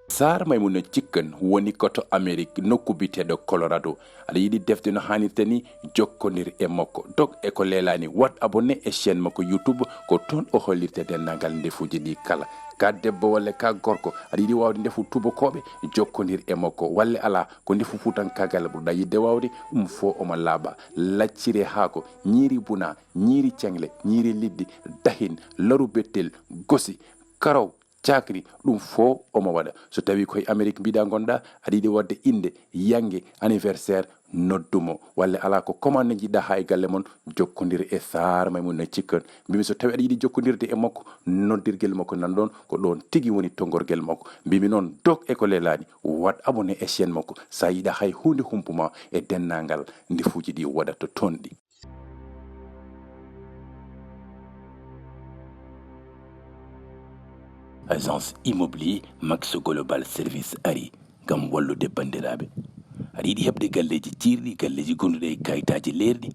Saar Maymuna Cikkan woni ko to Amerik, nokku biyeteeɗo Colorado. Aɗa yiɗi defde no haanirta ni? Jokkondir e makko. Dog e ko leelaani, waɗ abonné e chaîne makko YouTube, ko toon o hollirta denndaangal ndefuuji ɗi kala. Ka debbo walla ka gorko, aɗa yiɗi waawde ndefu tubakooɓe? Jokkondir e makko. Walla alaa, ko ndefu fuutankaagal ɓurɗaa yiɗde waawde? Ɗum fof omo laaɓa. Lacciri e haako, ñiiri buna, ñiiri ceŋle, ñiiri liɗɗi, dahin, laru bettel, gosi, karaw, cakri, ɗum fof omo waɗa. So tawii ko e Amerik mbiɗa ngonɗaa, aɗa yiɗi waɗde innde, yannge, anniversaire, noddu mo. Walla alaa ko commande njiɗɗaa haa e galle mon, jokkondir e Saar Maymuna Cikkan. Mbimi so tawii aɗa yiɗi jokkondirde e makko, noddirgel makko nan ɗoon, ko ɗoon tigi woni tonngorgel makko. Mbimi noon, dog e ko leelaani, waɗ abonné e chaîne makko. So a yiɗaa hay huunde humpu ma e denndaangal ndefuuji ɗi waɗata toon ɗi. Agence immobilier Max Global Service ari ngam wallude banndiraaɓe. Aɗa yiɗi heɓde galleeji ciirɗi, galleeji gonduɗi e kayitaaji leerɗi,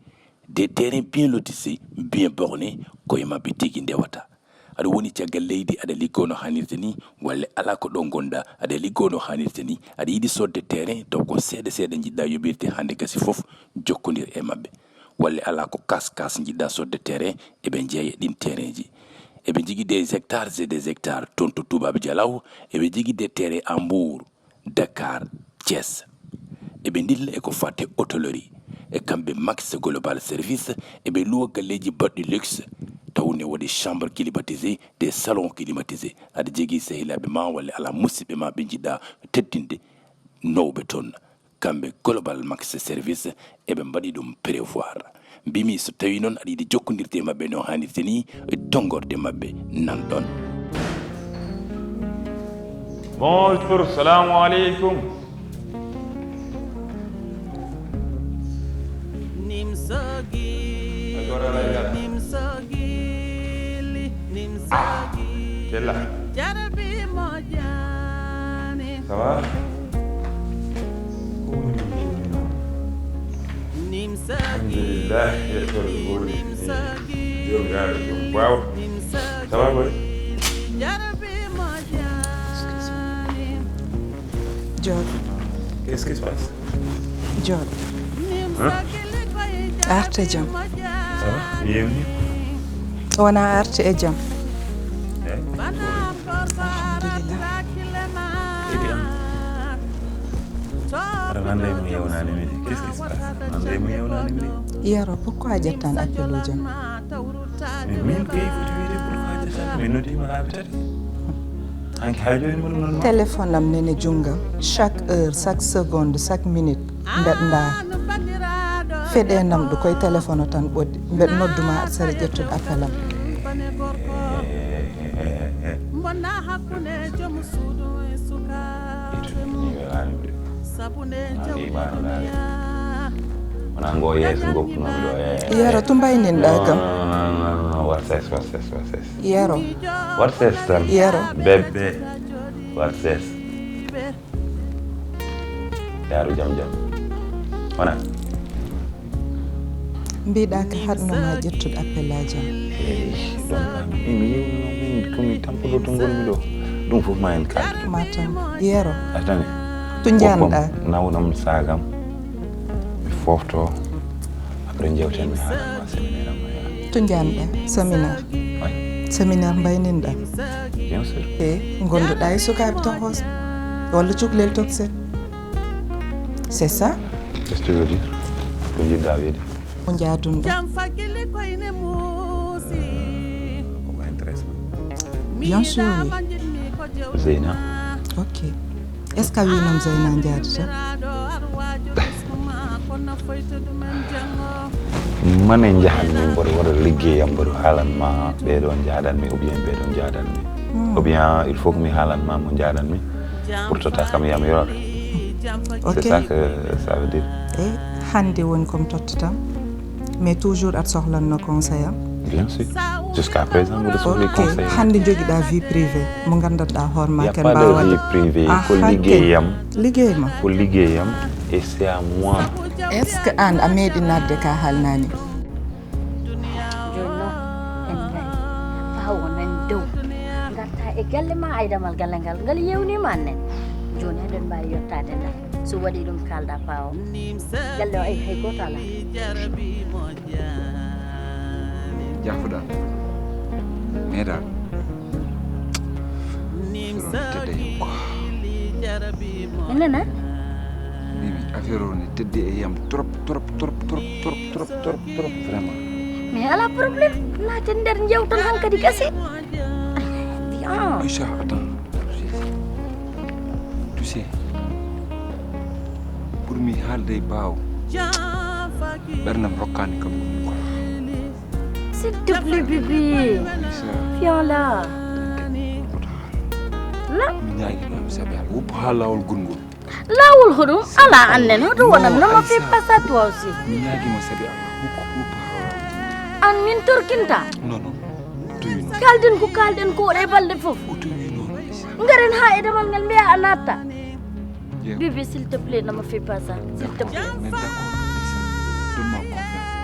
des terrains bien lotissés, bien bornés, ko e maɓɓe tigi ndewata. Aɗa woni caggal leydi, aɗa liggoo no haanirta ni, walla alaa ko ɗo ngonɗaa, aɗa liggoo no haanirta ni, aɗa yiɗi soodde terrain, taw ko seeɗa seeɗa njiɗɗaa yoɓirde, hannde gasi fof, jokkondir e maɓɓe. Walla alaa ko kas kas njiɗɗaa soodde terrain, eɓe njeeya ɗin terrainji. Eɓe njogii des hectares et des hectares toon to Toubab Dialaw, eɓe njogii des terrains à Mbour, Dakar, Thiès. Eɓe ndilla e ko fate hôtellerie. E kamɓe Max Global Service, eɓe luwa galleeji baɗɗi luxe, taw ne waɗi chambre climatisée, des salons climatisés. Aɗa jogii sehilaaɓe ma walla alaa musidɓe ma ɓe njiɗɗaa teddinde, nawɓe toon. Kamɓe Global Max Service eɓe mbaɗi ɗum prévoir. Mbimi so tawii noon aɗa yiɗi jokkondirde e maɓɓe no haanirta ni, tonngorde maɓɓe nan ɗoon. Bonjour, salamu aleykum. Bella. Ça va? Alhamdulillah, yettode ko woni jomiraɗo joom bawa. Ça va boy? Qu'est-ce qui se passe? Jooɗo. Hein? Arte jam. Ça va? Mi yewni. Wona arte e jam. Eh? Alhamdulillah. Kadi am. Aɗa nanda e mo yewnani mi de. Qu'est-ce qui se passe? Nanda e mo yewnani mi de. Yero, pourquoi a ƴettan appel uji am? Mais min kay foti wiyde pourquoi ƴettan? Mi noddima laabi tati. Hanki hay joni mo ɗum noon. Téléphone am nene junngam. Chaque heure, chaque seconde, chaque minute. Mbeɗa ndaar. Feɗe nam ɗo koye téléphone o tan ɓoddi. Mbeɗa nodduma aɗa sara ƴettude appel am. Bonna hakkunde joom suudu e sukaaɓe mum. Sabunde jawdi duniya. Wona ngo yeeso goppunomi ɗo e. Yero, to mbayninɗa kam? Watses, watses, watses. Yero. Watses tan. Yero. Bebbe. Watses. Yaaru jam jam. Wona. Mbiɗa ka haɗnoma ƴettude appel aji am. Eyi, donc mi yewno min komi tampuɗo to ngonmi ɗo. Ɗum fof ma en kalde. Matam. Yero. Attani. To njanɗa? Nawnam sagam. Mi fofto. Après jewten mi haala ma séminaire am ma yaha. To njanɗa? Séminaire. Oui. Séminaire mbayninɗa? Bien sûr. E gonduɗa e sukaaɓe toxos walla cuklel tokset? C'est ça? Qu'est-ce que tu veux dire? Ko jiɗɗa wiide? Ko njaadunɗo? Koko intéresse ma. Bien sûr. Zeyna. Ok. Est-ce que a winam Zeyna njaadata? Mane njahanmi mboɗo waɗa liggeyam mboɗo haalanma ɓeɗo njaadanmi ou bien ɓeɗo njaadanmi ou bien il faut que mi haalanma mo njaadanmi pour totta kam yamiroore. Ok. C'est ça que ça veut dire. E hannde woni komi tottatam mais toujours aɗa sohlanno conseil am? Bien sûr. Jusqu'à présent mboɗo sohli Ok. Conseil. Hannde jogiɗa vie privée mo gandanɗa hoorema Il n'y a ken pas de mbawata vie privée. Ko Aha, liggeyam. Liggeyma. Ko liggeyam. Et c'est à moi. Est-ce que an a meeɗi nadde ka haalnani? Jooni noon en ngari faa wonen dow ngarta e galle ma aydamal galle ngal ngal yewnima annen. Jooni eɗen mbawi yettade nda so waɗi ɗum kalɗa pawo galle o ay hay goto ala. Jaafuɗa meeɗa. Tedde yam quoi. Nana? Mimi, affaire o ne teddi e yam trop trop trop trop trop trop trop trop vraiment. Mais ala problème, naaten nder jewtan hankadi gasi. Di an. Aïcha, attends. Tu sais, pour mi haalde e baawo ɓernam rokkani kam ɗum quoi. S'il te plaît bébé. Aïcha. Viens là. Là. Mi ñaagino mi sabi Allah woppu ha lawol gongol. Lawol hoɗum ala annen hoto wonam nama fi pasa toi aussi. Mi ñaagima sabi Allah woppu woppu ha. An min torkinta. Non non. Tuwi non. Kalden ko kalden ko e balde fof. O tuwi non. Ngaren ha e damal ngal mbiya a natta. Bébé, s'il te plaît, ne me fais pas ça. S'il te plaît. Mais d'accord, Aïcha, donne-moi confiance.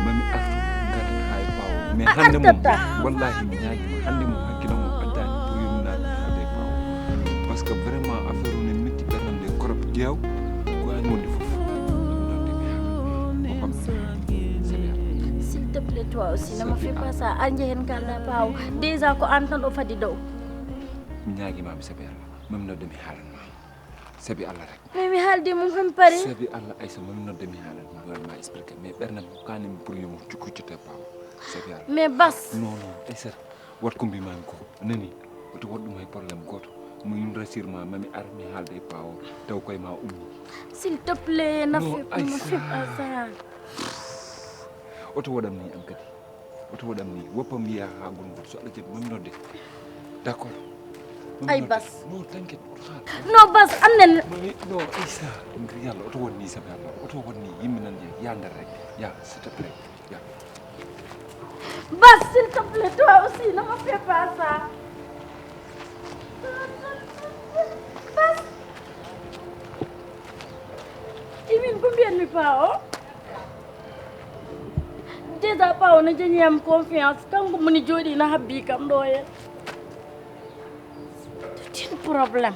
Mami artu ngaren ha e bawo. Mais hande mum, wallahi mi ñaagima hande mum hakkilo mum addani pour yumminade hande e bawo. Parce que vraiment affaire o ne metti ɓernam nde korop ƴeew ko ani wonde fof. S'il te plaît, toi aussi, ne me fais pas ça. A jehen kalda bawo. Déjà ko an tan o fadi dow. Mi ñaagima mi sabi Allah. Mami nodde mi haalanma. Sabi Allah rek. Mais mi haaldi mum hon pari. Sabi Allah Aïcha mami nodde mi haalan ma mi waɗa ma expliqué mais ɓernam kanimi pour yo mo huccote pawo. Sabi Allah. Mais bas. Non non Aïcha. Wat ko mbimami ko nani. Oto waɗ ɗum hay problème goto. Mo yum rassure ma mami ar mi haalde e pawo taw koye ma ummi. S'il te plaît, na Non, fait Aïcha. Ne fais pas ça. Oto waɗam ni an kadi. Oto waɗam ni woppa mbiya ha gongol so Allah jaɓi mami nodde. D'accord. Ay bas. Non t'inquiète. Non bas annen. Mami non Aïcha. Ngir yalla oto waɗ ni sabi Allah oto waɗ ni yimɓe nan ya yandar rek ya s'il te plaît ya. Bas, s'il te plaît, toi aussi, ne me fais pas ça. Bas. Imin ko mbiyatmi pa o. Déjà pa o no jañi am confiance kanko moni jooɗi no habbi kam ɗo hen. C'est un problème.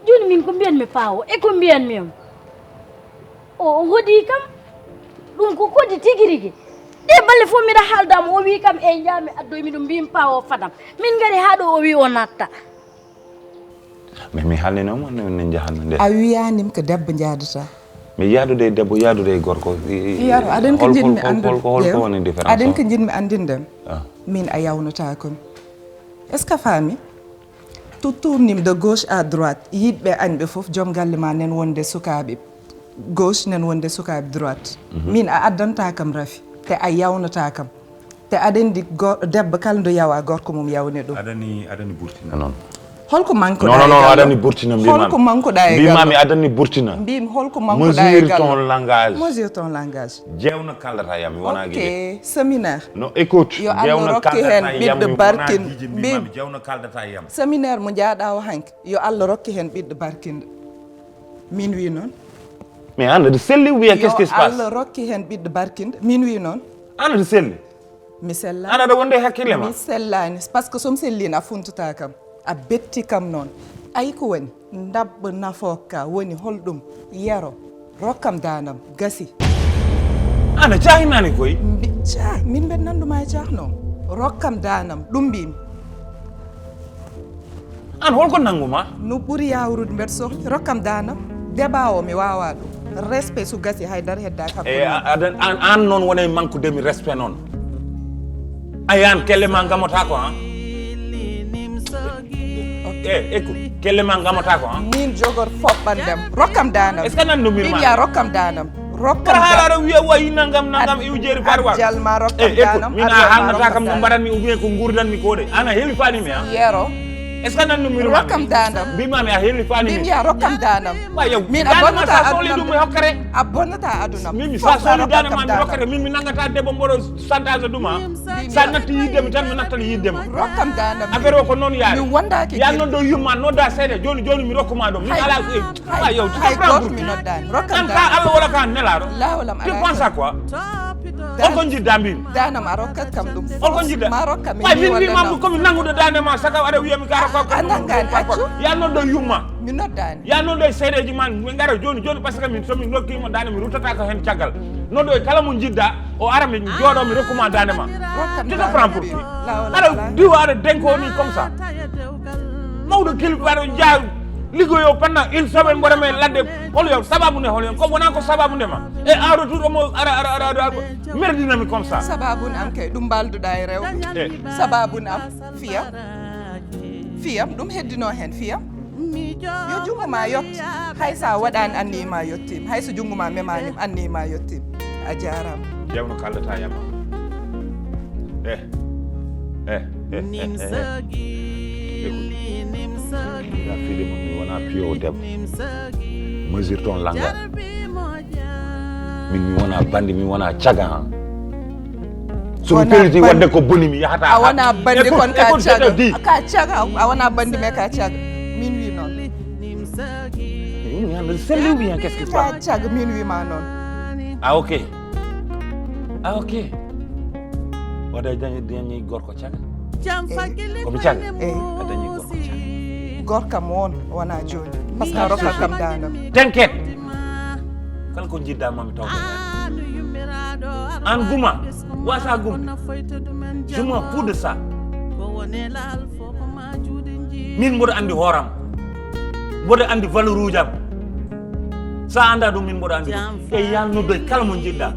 Jooni min ko mbiyanmi paa o, e ko mbiyanmi mo? O, o hoɗi kam. Ɗum ko kodi tigi rigi. Ɗe balle fof mbiɗa haalda mo, o wi kam, "Eyi, njaa mi addoy mi ɗum, mbimi paa o fadam." Min ngari haa ɗo, o wi o natta. Mais mi haalnino mo no, no njahanno nde. A wiyanim ko debbo njaadata. Mais yaadude e debbo, yaadude e gorko, i, i, Yaro, aɗen ko hol-, jiɗmi hol-, hol-, anndude. Hol-, hol ko woni différence Aɗen o? Ko jiɗmi anndude. Ah. Min a yawnata kam. Est-ce que a faami? To tournim de gauche à droite, yiɗɓe añ ɓe fof, joom galle ma nen wonde sukaaɓe gauche, nen wonde sukaaɓe droite. Mhm. Min a addanta kam rafi, te a yawnata kam. Te aɗa anndi go-, debbo kala ndu yawa, gorko mum yawne ɗum. Aɗani, aɗani burtina noon. Holko manqueɗa Non, non, e non, galle? Aɗani burtina, mbimami. Holko manqueɗa e Mbimami galle? Aɗani burtina. Mbimi, holko manqueɗa e Mesure galle? Ton langage. Mesure ton langage. Jewna kaldata yam, mi wona Ok, gide. Séminaire. No, écoute, Yo Allah jewna rokke kaldata hen yam, ɓiɗɗo mi wona barkin-, gide, mbimami, mbimi. Jewna kaldata yam. Séminaire mo njaaɗa o hanki, yo Allah rokke hen ɓiɗɗo barkinɗo. Min wi noon. Mais an aɗa selli ou bien qu'est-ce qui se passe? Yo Allah rokke hen ɓiɗɗo barkinɗo. Min wi noon. An aɗa selli? Mi sellaani. An aɗa wonde e hakkille ma? Mi sellaani. Parce que so mi selliino, a funtata kam. A betti kam noon. Ayi ko woni? Ndabba nafooka woni holɗum? Yero, rokkam daanam. Gasi. An a caahinani koy? Mbi-, caa-, min mbeɗa nannduma e caahnoo. Rokkam daanam. Ɗum mbimi. An holko nannguma? No ɓuri yawrude mbeɗa sohli. Rokkam daanam. Débat o mi wawa ɗum. Respect so gasi haydara hedda kam. E, a, aɗa, an, an noon wona e manqueudemi respect noon. Ay an kelle ma ngamotako, ha? Ok. E, écoute, kelle ma ngamotako, ha? Min jogor foɓɓandem. Rokkam daanam. Est-ce que nan no mbirma? Min ya rokkam daanam. Rokkam Kala haala da- aɗa wiya wayi nangam, nangam, iwjeeri faɗi wa. Ajal ma rokkam Eh, écoute, daanam, min a ajal ma haalnata rokkam kam ko daanam. Mbaɗanmi ou bien ko nguurdanmi ko de. An a hellifaani mi, ha? Yero. Est-ce que nan no mbirma? Rokkam daanam. Mbimami a hellifaani Min mi. Ya rokkam daanam. Wa yow, Min a daanam bonnata sa sohli adunam. Ɗum mi hokkere. A bonnata adunam. Min mi Fof sa sohli a daanam rokkam ma mi daanam. Hokkere, min mi nangata debbo mboɗo santaso ɗum, ha? Min Sa ya- natti yidde mi tan mi nattal yidde ma. Rokkam daanam. Affaire o ko noon yaari. Min wondaaki Ya gel. Noon ɗo yumma, nodda seeɗa. Joni, joni mi rokkuma ɗum. Min Hay- ala, eh, Hay, wa yow, tu hay te prends gooto pour mi qui? Noddaani. Rokkam An ka daanam. Allah wala ka nelaɗo. Lawol am Tu alaa penses à quoi? Holko njiɗɗa mbimi? Daanam a rokkat kam ɗum. Holko njiɗɗa? Ma rokka mi Way, ni min walla mbima non? Ko mi nanguɗo daande ma, saka aɗa wiya mi ka rokka A nangaani, accu. Ya noon ɗo yumma. Mi noddaani. Ya noon ɗo e seedeji ma, mi ngara joni, joni, parce que min, so min rokkima daande, mi ruttata ko hen caggal. Noon ɗo e kala mo jiɗɗa, o ara mi jooɗo, mi rokkuma daande ma. Rokkam Tu te daanam prends pour bi. Qui? Lawol am Aɗa alaa. Diwa, aɗa denko ni comme ça. Mawɗo kilifa aɗa jaa liggoyo pendant une semaine mboɗo men ladde hol yo sababu nde hol yo ko wona ko sababu nde ma e en retour omo ara ara ara ara merdinami comme ça. Sababu ne am kay ɗum mbalduɗa e rewɓe. Eh. Sababu ne am fiyam. Fiyam ɗum heddino hen fiyam. Yo junngo ma yotto. Hay so a waɗaani anniye ma yottiima. Hay so junngo ma memaani anniye ma yottiima. A jaaraama. Jewno kaldata yama. Eh. Eh. Eh. Eh. Eh. Eh. Écoute. Ya fille mo mi wona piyo debbo. Mesure ton langage. Min mi wona bandi, mi wona caga, ha. So mi Wona peliti bandi. Wadde ko boni mi yahata. A wona bandi kon ka caga. Ka caga, a wona bandi me ka caga. Min wi noon. Min mi hande selli ou bien qu'est-ce qui se passe? Ka caga min wi ma noon. Ah, ok. Ah, ok. Wada dañi dañi gorko caga. Ko mi caga? Eh. A dañi gorko caga. Gorkam on wona joni. Parce que a rokka kam danam. Tenket. Kala ko jidda mami taw. An guma. Wasa gum. Je m'en fous de ça. Min mboɗo andi hooram. Mboɗo andi valeur uji am. Sa anda ɗum min mboɗo andi ɗum. E yalnude kala mo jiɗɗa.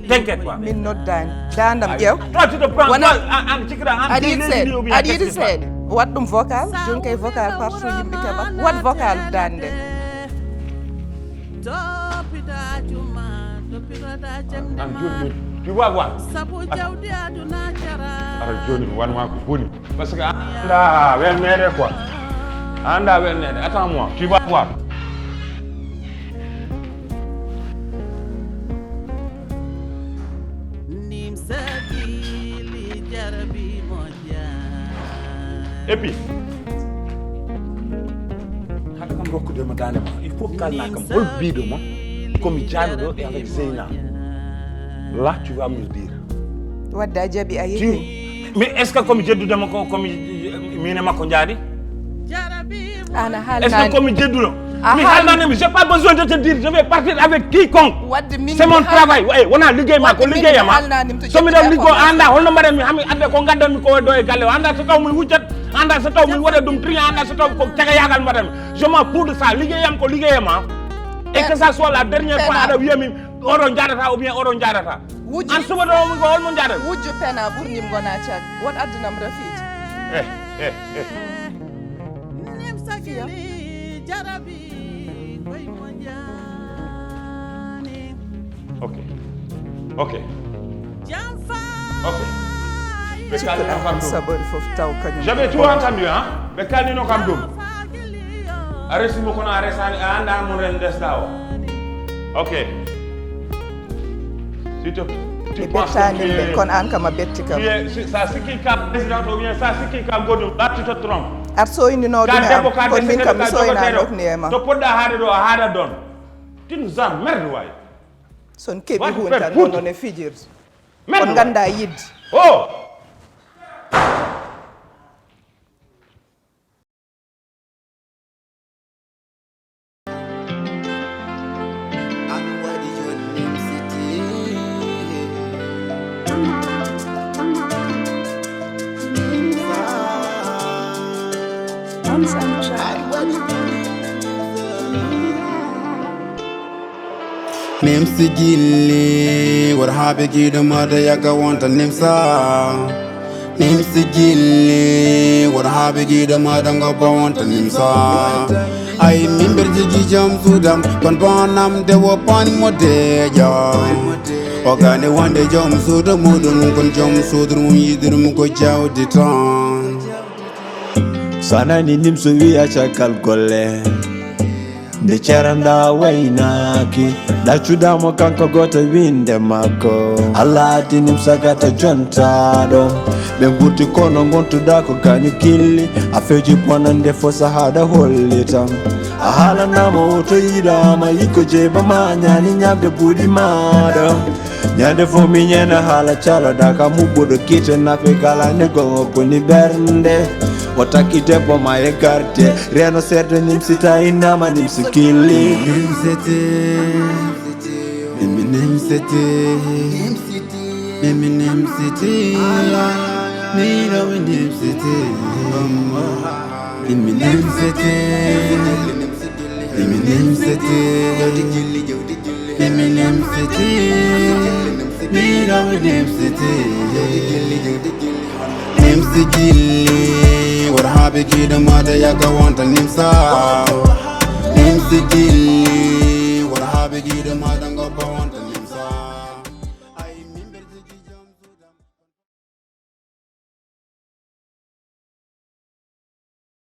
Tenket quoi. Min noddani. Dandam ƴeew. Toi tu te prends Wona- toi, an, an cikra an Aɗa yiɗi seeɗa. Aɗa yiɗi seeɗa. Wat ɗum vocal. Joni kay vocal partout yimɓe keɓa. Wat vocal dande. An joni tu vas voir. Ara joni wanma ko boni. Parce que a anda welnede quoi. A anda welnede. Attends-moi. Tu vas voir. Et puis, haɗa kam rokkude ma dande ma. Il faut kalna kam hol biɗo ma. Komi jaaɗo ɗo e avec Zeyna. Là, tu vas me le dire. Wadde a jaɓi a yehi. Mais est-ce que komi jeddudema ko komi min e makko jaadi? Ana haalnani. Est-ce que komi jedduɗo? Mi haalnanimi, j'ai pas besoin de te dire, je vais partir avec quiconque. Wadde min c'est mon travail. Wona liggéey ma ko liggéeyam. So miɗo liggo anda holno mbaɗanmi hami adde ko gaddanmi ko ɗo e galle o anda so taw mi wuccat, anda so taw mi waɗa ɗum trian, anda so taw ko cagayagal mbaɗanmi. Je m'en fous de ça, liggéeyam ko liggéeyam. Et que ça soit la dernière fois aɗa wiyami oɗo jaɗata ou bien oɗo jaɗata. An suba ɗo mi ko holmo jaɗata. Wujju pena ɓurnim gona cag. Wot addunam rafiiji. Eh, eh, eh. Ok. Ok. Ok. Ɓe kalino kam ɗum. Sabari fof taw kañum. J'avais tout entendu, hein? Ɓe kalino kam ɗum. A resimo kono a resani a anda mo ren ndesɗa o. Ok. Si tu, tu penses que tu es, kono an kam a betti kam. Tu es, si, sa sikki ka président ou bien sa sikki ka goɗɗum, là tu te trompes. Ar soyninoɗo mi am, kono min kam mi soynanoɗo ni e ma. To poɗɗa haade ɗo a haada ɗon. Tu nous emmerdes way. Son keɓi huntan non non e fijirde. On ganda yidde. Oh. Nimsi gilli, wor habe giɗo mada yaga wonta nimsa. Nimsi gilli, wor habe giɗo mada ngo ba wonta nimsa. Ay mimber jigi jam sudam, kon bonam de wo pan mo deja. O gane wonde jom suudu muɗum, kon jom suudu mum yiɗirum ko jawdi tan. Sanani nimso wiya caggal golle. Nde ceranda waynaaki, ɗaccuɗamo kanko goto winde makko. Allah addi nimsa gata jontaɗo. Ɓe gurti kono gontuɗa ko gañu gilli. A feji bonande fo sahaɗa hollitam. A haalanama o to yiɗama yikko jeyba ma ñaani ñamde buuɗi maɗo. Ñande fo mi ñena haala caloɗa ka muɓɓuɗo kite nafe kala ne gongo koni ɓernde. O takki debbo ma e garde reno serde nimsita innama nimsi killi. Nimsete, mimi nimsete, mimi nimsete, mirawi nimsete, mimi nimsete. Mimi nimsete, mimi nimsete, mirawi nimsete. Nimsi gilli, wor habe giɗo mada yaga wonta nimsa. Nimsi gilli, wor habe giɗo mada